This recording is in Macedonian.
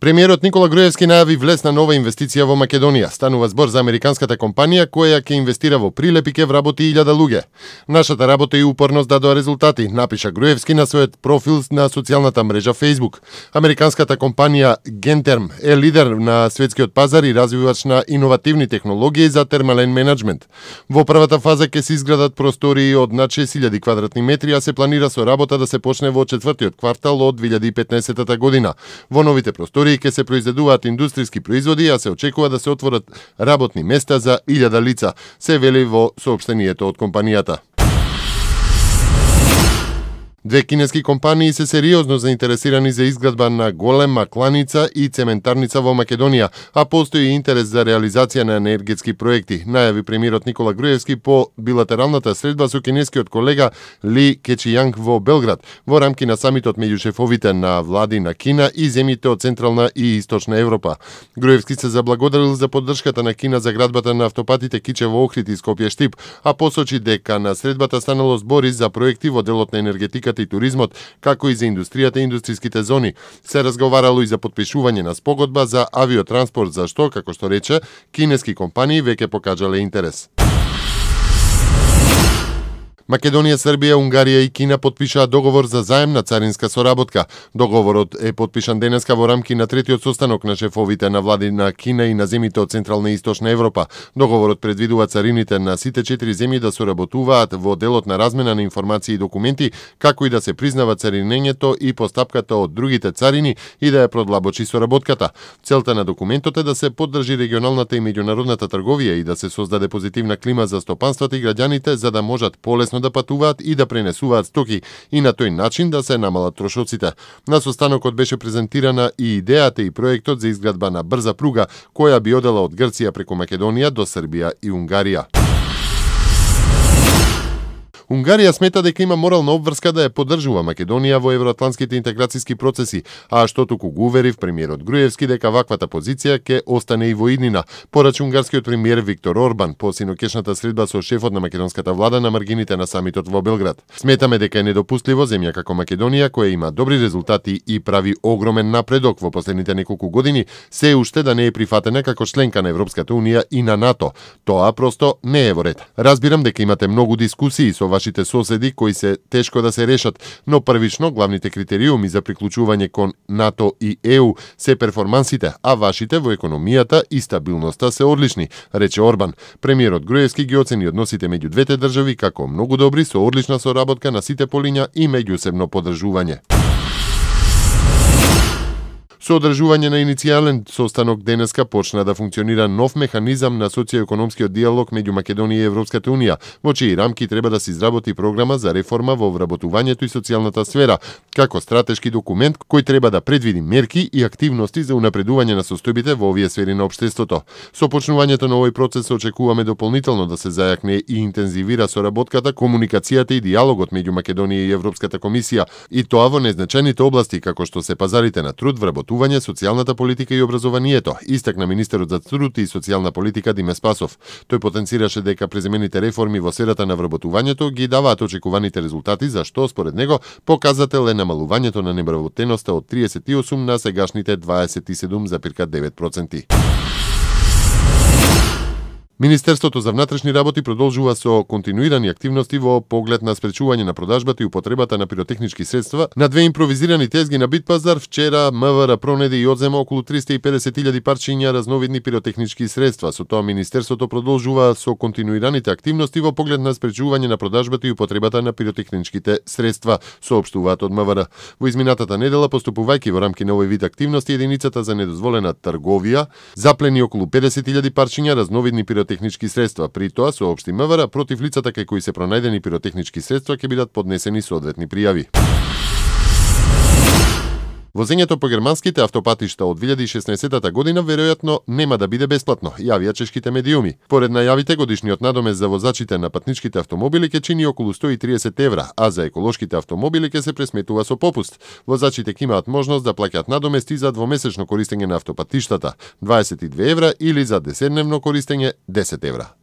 Премиерот Никола Груевски најави влез на нова инвестиција во Македонија. Станува збор за американската компанија која ќе инвестира во Прилеп и ќе вработи 1000 луѓе. Нашата работа и упорност дадоа резултати, напиша Груевски на својот профил на социјалната мрежа Facebook. Американската компанија Genterm е лидер на светскиот пазар и развивач на иновативни технологии за термален менеджмент. Во првата фаза ќе се изградат простории од над 6000 квадратни метри, а се планира со работа да се почне во четвртиот квартал од 2015 година. Во новите простории ќе се произведуваат индустријски производи, а се очекува да се отворат работни места за 1000 лица, се вели во соопштението од компанијата. Две кинески компании се сериозно заинтересирани за изградба на голема кланица и цементарница во Македонија, а постои интерес за реализација на енергетски проекти, најави премиерот Никола Груевски по билатералната средба со кинескиот колега Ли Кечијанг во Белград, во рамки на самитот меѓу шефовите на влади на Кина и земјите од Централна и Источна Европа. Груевски се заблагодарил за поддршката на Кина за градбата на автопатите Кичево-Охрид и Скопје-Штип, а посочи дека на средбата станало збори за проекти во делот на енергетиката и туризмот, како и за индустријата и индустријските зони. Се разговарало и за подпишување на спогодба за авиотранспорт, за што, како што рече, кинески компании веќе покажале интерес. Македонија, Србија, Унгарија и Кина потпишаа договор за заемна царинска соработка. Договорот е потпишан денеска во рамки на третиот состанок на шефовите на влади на Кина и на земјите од Централна и Источна Европа. Договорот предвидува царините на сите 4 земји да соработуваат во делот на размена на информации и документи, како и да се признава царинењето и постапката од другите царини и да ја продлабочи соработката. Целта на документот е да се поддржи регионалната и меѓународната трговија и да се создаде позитивна клима за стопанството и граѓаните за да можат полесно да патуваат и да пренесуваат стоки и на тој начин да се намалат трошоците. На состанокот беше презентирана и идејата и проектот за изградба на брза пруга која би одела од Грција преку Македонија до Србија и Унгарија. Унгарија смета дека има морална обврска да ја поддржува Македонија во евроатлантските интеграцијски процеси, а што туку го уверив премиерот Груевски дека ваквата позиција ќе остане и во иднина, порачи унгарскиот премиер Виктор Орбан по синокешната средба со шефот на македонската влада на маргините на самитот во Белград. Сметаме дека е недопустливо земја како Македонија, која има добри резултати и прави огромен напредок во последните неколку години, се уште да не е прифатена како членка на Европската унија и на НАТО. Тоа просто не е во ред. Разбирам дека имате многу дискусии со вашите соседи кои се тешко да се решат, но првично главните критериуми за приклучување кон НАТО и ЕУ се перформансите, а вашите во економијата и стабилноста се одлични, рече Орбан. Премиерот Груевски ги оцени односите меѓу двете држави како многу добри со одлична соработка на сите полиња и меѓусебно поддржување. Со одржување на иницијален состанок денеска почна да функционира нов механизам на социјоекономскиот диалог меѓу Македонија и Европската унија, во чии рамки треба да се изработи програма за реформа во вработувањето и социјалната сфера, како стратешки документ кој треба да предвиди мерки и активности за унапредување на состојбите во овие сфери на општеството. Со почнувањето на овој процес очекуваме дополнително да се зајакне и интензивира соработката, комуникацијата и диалогот меѓу Македонија и Европската комисија, и тоа во незначајните области како што се пазарите на труд, вработување, социјалната политика и образованието, истакна министерот за труд и социјална политика Диме Спасов. Тој потенцираше дека преземените реформи во сферата на вработувањето ги даваат очекуваните резултати, за што според него показател е намалувањето на невработеноста од 38 на сегашните 27,9%. Министерството за внатрешни работи продолжува со континуирани активности во поглед на спречување на продажбата и употребата на пиротехнички средства на две импровизирани тезги на Битпазар. Вчера МВР пронеде и одзема околу 350.000 парчиња разновидни пиротехнички средства. Со тоа Министерството продолжува со континуираните активности во поглед на спречување на продажбата и употребата на пиротехничките средства, соопштуваат од МВР. Во изминатата недела, поступувајќи во рамки на овој вид активности, единицата за недозволена трговија заплени околу 50.000 парчиња разновидни пиротехнички средства. При тоа соопшти МВР, против лицата кај кои се пронајдени пиротехнички средства ќе бидат поднесени соодветни пријави. Возењето по германските автопатишта од 2016 година веројатно нема да биде бесплатно, јавија чешките медиуми. Поред најавите, годишниот надомест за возачите на патничките автомобили ќе чини околу 130 евра, а за еколошките автомобили ќе се пресметува со попуст. Возачите ќе имаат можност да плаќаат надомест и за двомесечно користење на автопатиштата 22 евра или за 10-дневно користење 10 евра.